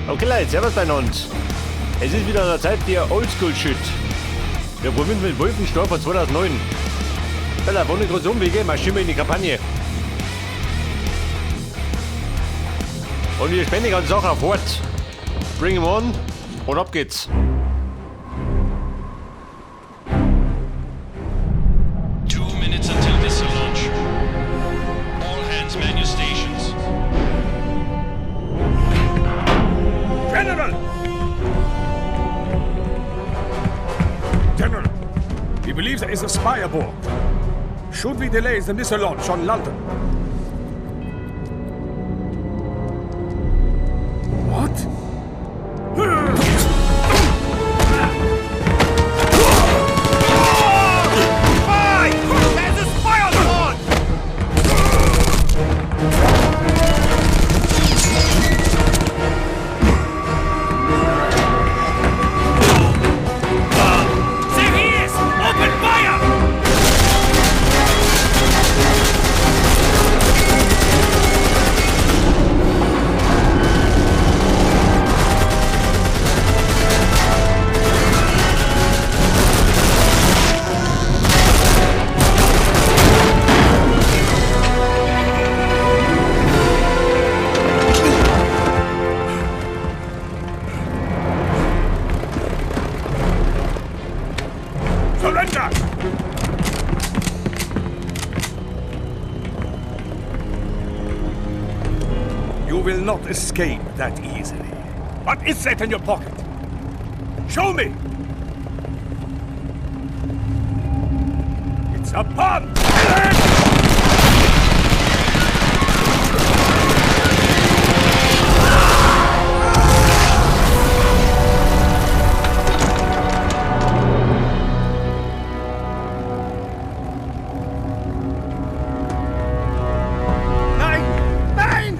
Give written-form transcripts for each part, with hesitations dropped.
Okay Leute, servus beieinander. Es ist wieder an der Zeit für Oldschool-Shit. Wir probieren mit Wolfenstorm von 2009. Ja, ohne große Umwege, marschieren wir in die Kampagne. Und wir spenden die ganze Sache auf Hort. Bring him on und ab geht's. 2 minutes until missile launch. All hands man your stations. General! General, we believe there is a spy aboard. Should we delay the missile launch on London? What? Spy! There's a spy on board! There he is! Open fire! Surrender! You will not escape that easily. What is that in your pocket? Show me! It's a bomb! Nein! Nein!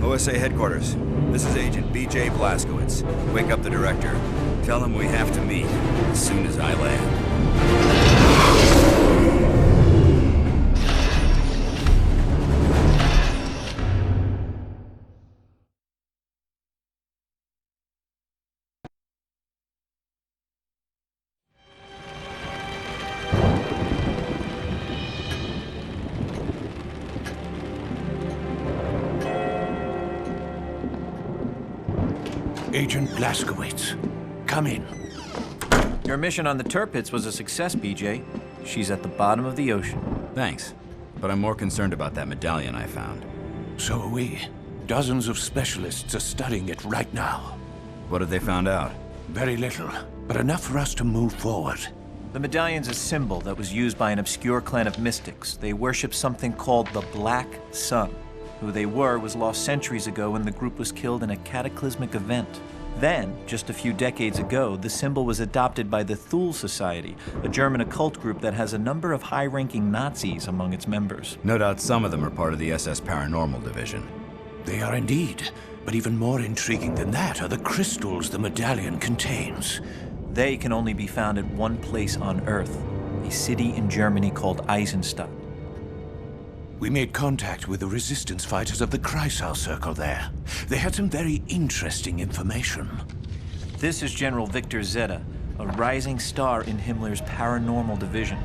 OSA headquarters. This is Agent B.J. Blazkowicz. Wake up the director. Tell him we have to meet as soon as I land. Agent Blazkowicz, come in. Your mission on the Tirpitz was a success, BJ. She's at the bottom of the ocean. Thanks, but I'm more concerned about that medallion I found. So are we. Dozens of specialists are studying it right now. What have they found out? Very little, but enough for us to move forward. The medallion's a symbol that was used by an obscure clan of mystics. They worship something called the Black Sun. Who they were was lost centuries ago when the group was killed in a cataclysmic event. Then, just a few decades ago, the symbol was adopted by the Thule Society, a German occult group that has a number of high-ranking Nazis among its members. No doubt some of them are part of the SS Paranormal Division. They are indeed, but even more intriguing than that are the crystals the medallion contains. They can only be found at one place on Earth, a city in Germany called Eisenstadt. We made contact with the resistance fighters of the Kreisau Circle there. They had some very interesting information. This is General Victor Zetta, a rising star in Himmler's paranormal division.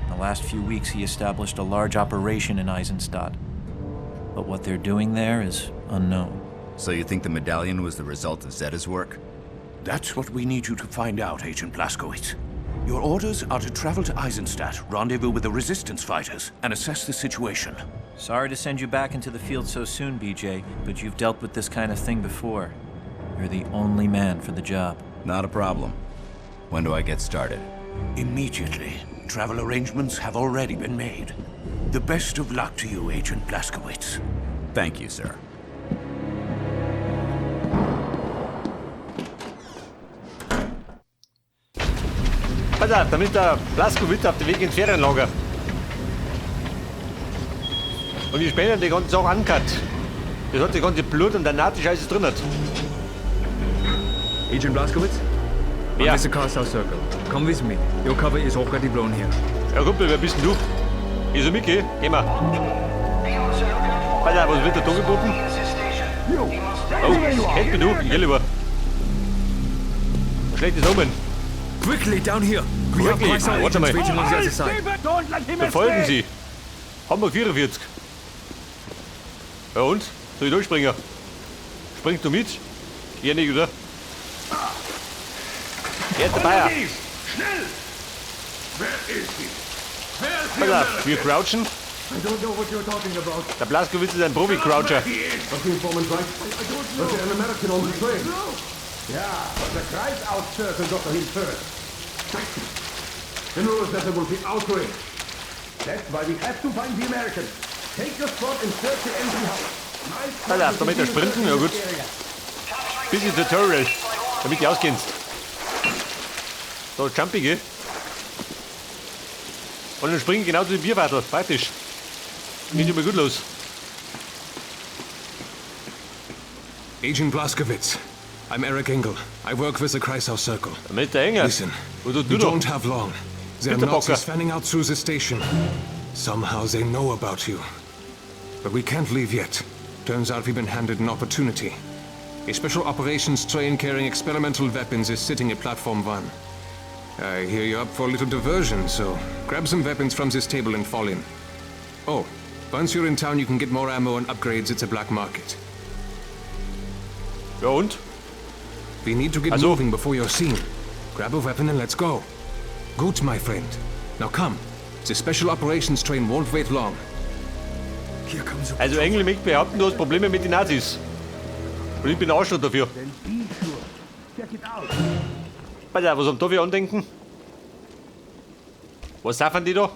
In the last few weeks, he established a large operation in Eisenstadt. But what they're doing there is unknown. So you think the medallion was the result of Zetta's work? That's what we need you to find out, Agent Blazkowicz. Your orders are to travel to Eisenstadt, rendezvous with the resistance fighters, and assess the situation. Sorry to send you back into the field so soon, BJ, but you've dealt with this kind of thing before. You're the only man for the job. Not a problem. When do I get started? Immediately. Travel arrangements have already been made. The best of luck to you, Agent Blazkowicz. Thank you, sir. Pass auf, damit der Blazkowicz auf dem Weg ins Ferienlager. Und die Spender die ganze Sache angehört. Das hat die ganze Blut und der Nazi-Scheiße drin hat. Agent Blazkowicz? Ja. I'm with the Kreisau Circle. Come with me. Your cover is already blown here. Ja, Kumpel, wer bist denn du? Ich so Micky, geh mal. Pass auf, was wird da da geboten? Oh, kennt mich du, ich geh lieber. Ein schlechtes Omen. Quickly, down here. We have Quickly. Kreisau Warte agents mal. waiting on the other side. Verfolgen Sie. Hamburg 44. Ja und? Soll ich durchspringen? Springst du mit? Ja nicht, oder? Er ist dabei. Schnell! Wer ist sie? Wer ist Pass auf, wir crouchen. I don't know what you're talking about. Der Blazkowicz ist ein Profi-Croucher. Was the informant right? Was there an American on the train? Yeah, but the Kreisau Circle got to him first. General Rosetta will be outraged. That's why we have to find the American. Take your spot and search the empty house. My Pass auf, damit er sprinten, ja gut. Bisschen Tutorial, damit du auskennst. So, Jumpy, gell? Und dann springen genau zu dem Bierwadel, praktisch. Geht schon mal gut los. Agent Blazkowicz, I'm Eric Engel. I work with the Kreisau Circle. Damit der Engel. Listen, Wo tut we du doch? don't have long. There are Bitte, Bocker. Nazis fanning out through the station. Somehow they know about you. But we can't leave yet. Turns out we've been handed an opportunity. A special operations train carrying experimental weapons is sitting at Platform 1. I hear you're up for a little diversion, so grab some weapons from this table and fall in. Oh, once you're in town, you can get more ammo and upgrades at the black market. Ja und? We need to get Also- moving before you're seen. Grab a weapon and let's go. Gut, my friend. Now come. The special operations train won't wait long. Here comes a Also Engel möchte behaupten, du hast Probleme mit den Nazis. Und ich bin auch schon dafür. Then be sure. Check it out. Pass auf, was haben da für Andenken? Was saufen die da?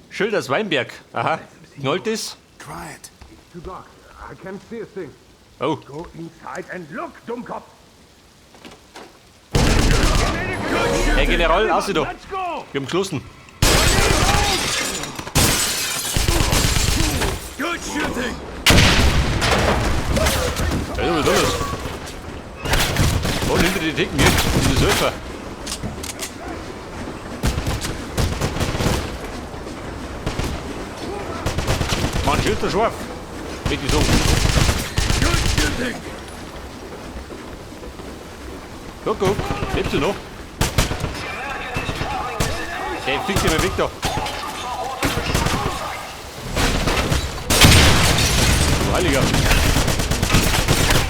Schilders Weinberg. Aha. Knallt das? Try it. Too dark. I can't see a thing. Oh, Go inside and look, Dummkopf. Herr General, aussieht da. Let's go! Wir haben geschlossen. Good shooting! Ja, was ist da los? Und hinter die Theken hier, diese Surfer. Mann, schießt der scharf. Möchte ich sagen. Good shooting! Guck, guck, lebst du noch? Der fliegt dir mal weg da. Du Heiliger.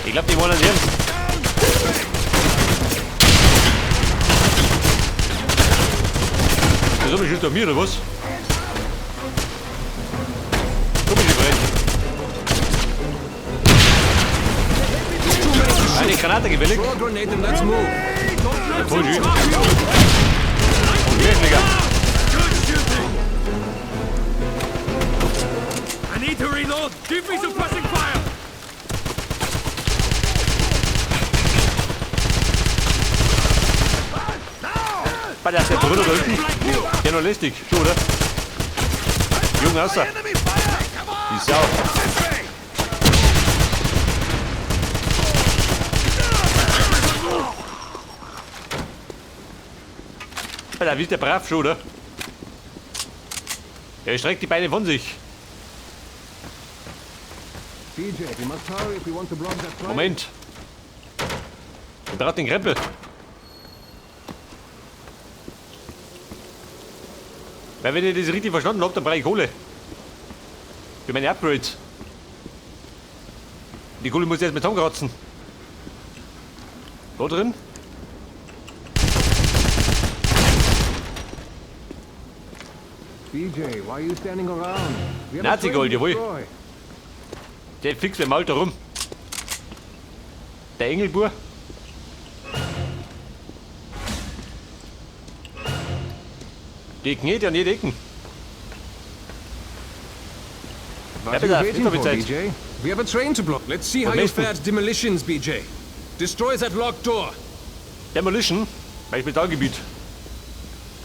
Ich glaub, die wollen uns ernst. Das ist aber schon mir, oder was? Komische Brett. Eine Granate gefällig. Throw a grenade and let's move. Voll schön. Und Querschläger. Good shooting! I need to reload! Give me suppressing fire! Bei der ist der Bruder da unten. Der noch lästig. Schon, oder? Jung außer. Die Sau. Alter, wie ist der brav schon, oder? Er streckt die Beine von sich. BJ, we must hurry if we want to block that train. Moment. Ich brauche den Krempel. Weil wenn ich das richtig verstanden habe, dann brauche ich Kohle. Für meine Upgrades. Die Kohle muss ich erst mit zusammenkratzen. Da drin? BJ, why are you standing around? We have a Nazi-Gold, train to jawohl. destroy. Der fix mit dem Alter rum. Der Engelbur. Die kniet ja nicht Ecken. What Ja, are you bitte, waiting bitte, for, bitte. BJ? We have a train to block. Let's see how you nächsten. fare at demolitions, BJ. Destroy that locked door. Demolition. Mein Spezialgebiet.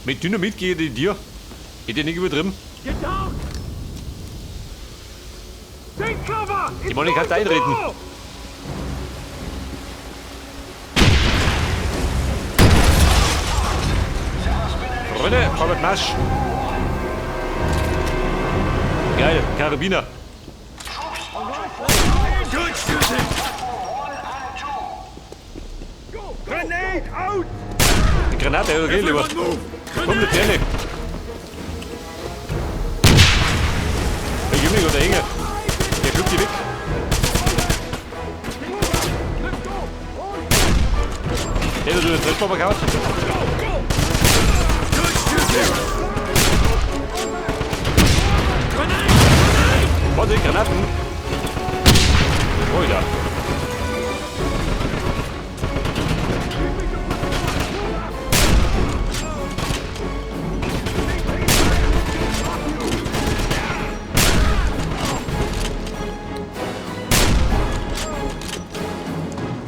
Mit Dynamit gehe ich dir. Hätte ich nicht übertrieben. Get down! Take cover! Die Monika kann eintreten. Freunde, Robert Marsch. Geil, Karabiner. Good shooting! Grenade out! Die Granate, okay, lieber. Komm, Laterne. Der Jüngling oder Enge. Der schluckt die weg. Der hat den Treffbomber gehauen. Warte, Granaten. Oh ja.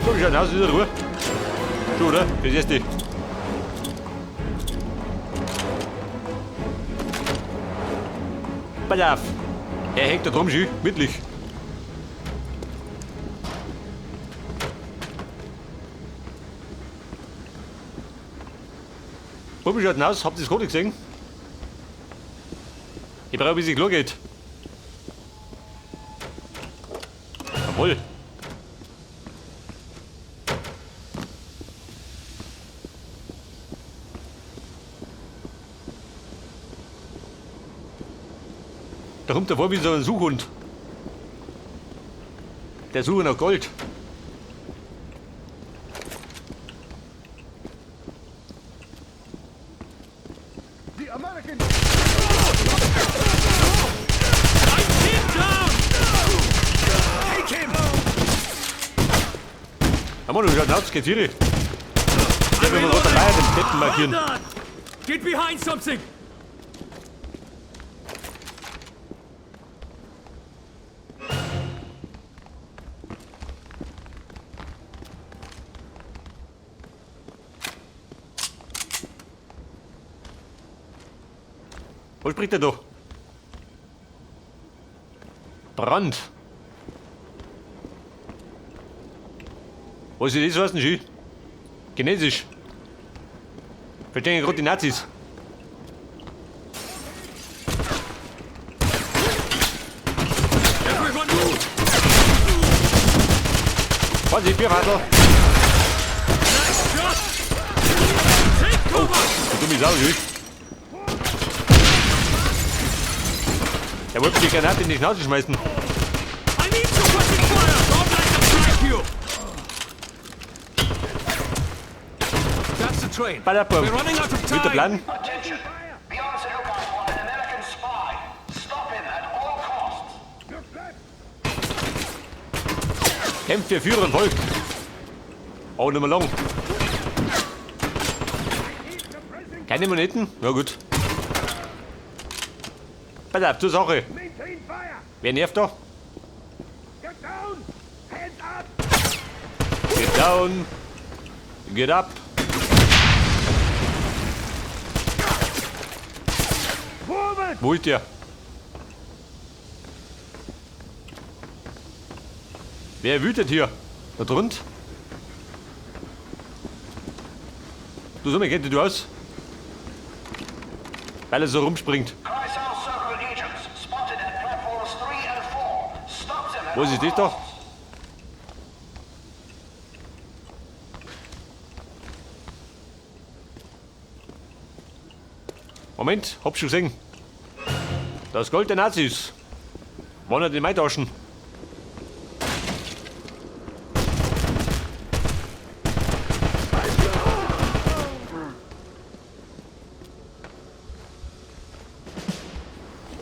So, wie schaut aus? Wieder Ruhe. Schon, oder? Fürs Erste. Pass auf. Er hängt da drum schön, mittig. Wie schaut denn aus? Habt ihr das Rote gesehen? Ich brauche ein bisschen Klargeld. Jawohl. Da kommt er vor wie so ein Suchhund. Der sucht nach Gold. The American Take him! Ja, Mann, du schaut aus, geht's hier. Der will mal dabei, den Deppen markieren. Get behind something! Was spricht der da? Brand. Was ist das heißen, Schü? Chinesisch. Verstehen gerade die Nazis. Everyone move! Vorsicht, Bierradl. Nice shot! Take cover! Du dumme Sau, Schü. Er wollte die Granate in die Schnauze schmeißen. I need suppressing fire! Don't let them flank you! That's the train. Ballerburg. We're running out of Mit der time. Plan. Attention! Be on the lookout for an American spy. Stop him at all costs. Kämpft für Führer und Volk. Oh, nicht mehr lang. Keine Moneten? Ja gut. Pass auf, zur Sache. Wer nervt da? Get down! Hands up! Get down. Get up. Wo ist der? Wer wütet hier? Da drunten? Du Summe, kennt du aus? Weil er so rumspringt. Kreisau Circle agents spotted at platforms 3 and 4. Stop them at Wo ist das da? Moment, hab schon gesehen. Das Gold der Nazis. Wandert in meine Taschen.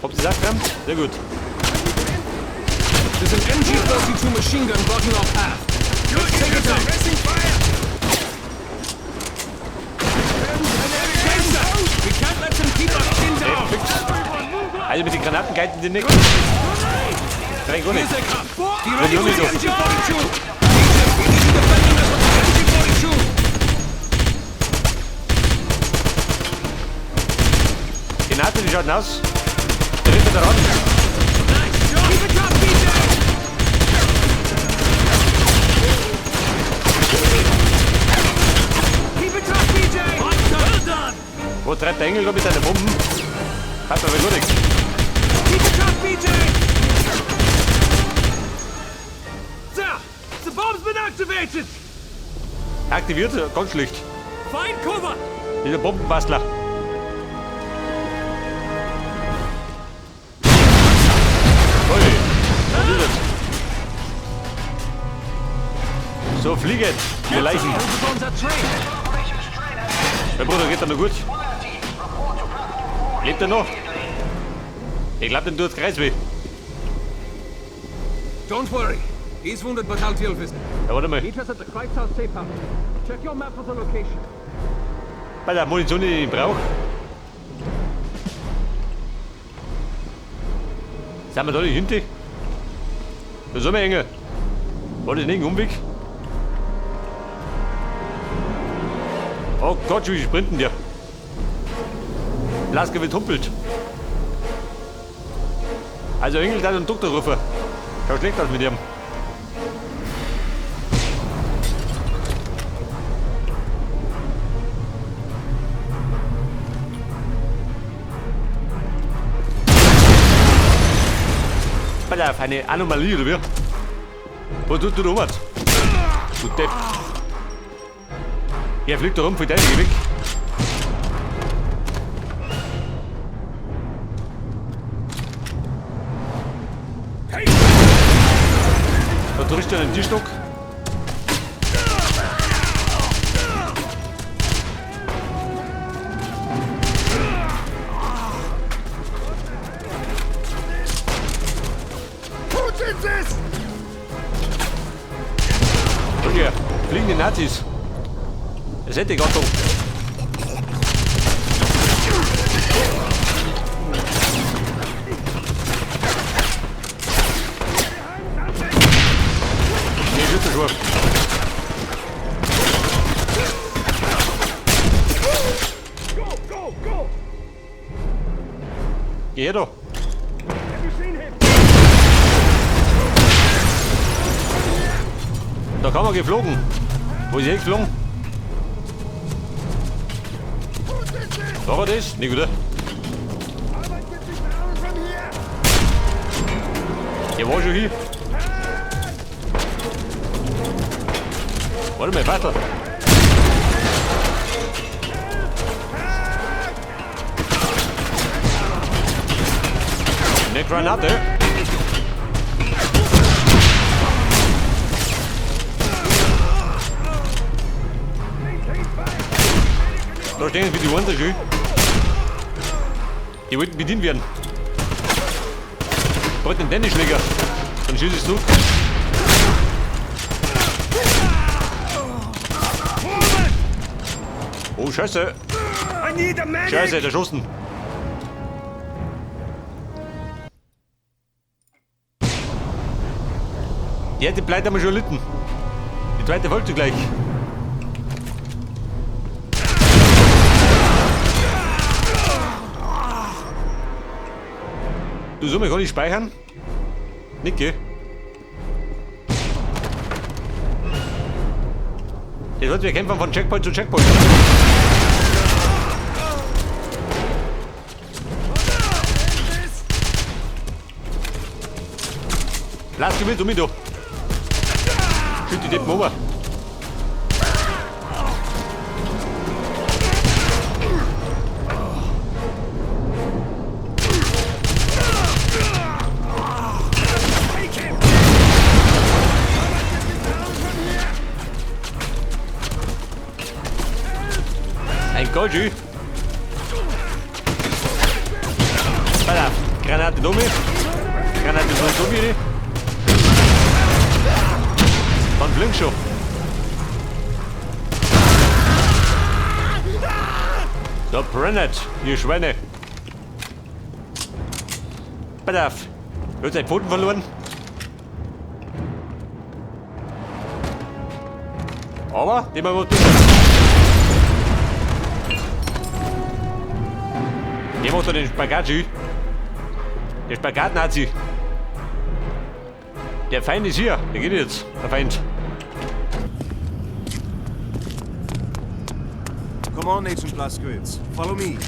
Habt ihr das gehabt? Sehr gut. There's an MG-32 machine gun blocking our path. Let's take it out. We can't let them keep us pinned down. Also mit den Granaten geiten die nicht. Nein, gar nicht. Here they come. Be ready Wo for the bin ich MG-42. Agent, we need you defending us with the MG-42. Die Nazi, die schaut aus. Der rennt da ran. Keep it up, BJ! Keep it up, BJ! Well done! Wo treibt der Engel da mit seinen Bomben? Hat aber gar nichts. Keep it up, BJ! Sir, the bomb's been activated! Aktiviert, ganz schlicht. Find cover! Dieser Bombenbastler. Ui, was ist das? So, flieget, ihr Leichen. Mein Bruder, geht er noch gut? Lebt er noch? Ich glaube, dem tut's Kreisweh. Don't worry. He's wounded, but I'll deal with it. Ja, warte mal. Meet us at the Kreuzhaus safe house. Check your map for the location. Bei der Munition, die ich brauche. Sind wir da nicht hinten? Da sind wir, Engel. War das nicht ein Umweg? Oh Gott, wie sprinten der? Blaskowitz humpelt. Also Engel, da einen Doktor rufen. Schaut schlecht aus mit ihm. Pass auf, eine Anomalie, oder wie? Was tut du da rum? Du Depp. Er fliegt da rum, fliegt geh weg. Da drückt er den Tischstock. Schau her, fliegende Nazis. Das hätte ich gar nicht. Nee, Schützenschwur. Go, go, go! Geh her da. Have you seen him? Da kam er geflogen. Wo ist er geflogen? War er das? Nicht, oder? Der war schon hier. Warte mal, warte. Eine Granate. Da stehen wie die Wand schön. Die wollten bedient werden. Braucht den Tennisschläger. Dann schieße ich zurück. Oh, Scheiße. Scheiße, der Schossen. Die erste Pleite haben wir schon erlitten. Die zweite folgt zugleich. Du, Summe, kann ich speichern? Nicht, gell? Jetzt sollten wir kämpfen von Checkpoint zu Checkpoint. Lass du mit, um mich da. Schütt die Deppen um. Ein Goldschü. Pass auf. Granate Domi. Granate Domi. Dann blink schon. Da brennt, ihr Schweine. Pass auf. Du hast deinen Pfoten verloren. Aber, den wir. Der macht da den Spagat, schön. Der Spagat-Nazi. Der Feind ist hier. Der geht jetzt. Der Feind. Come on, Agent Blazkowicz. Follow me.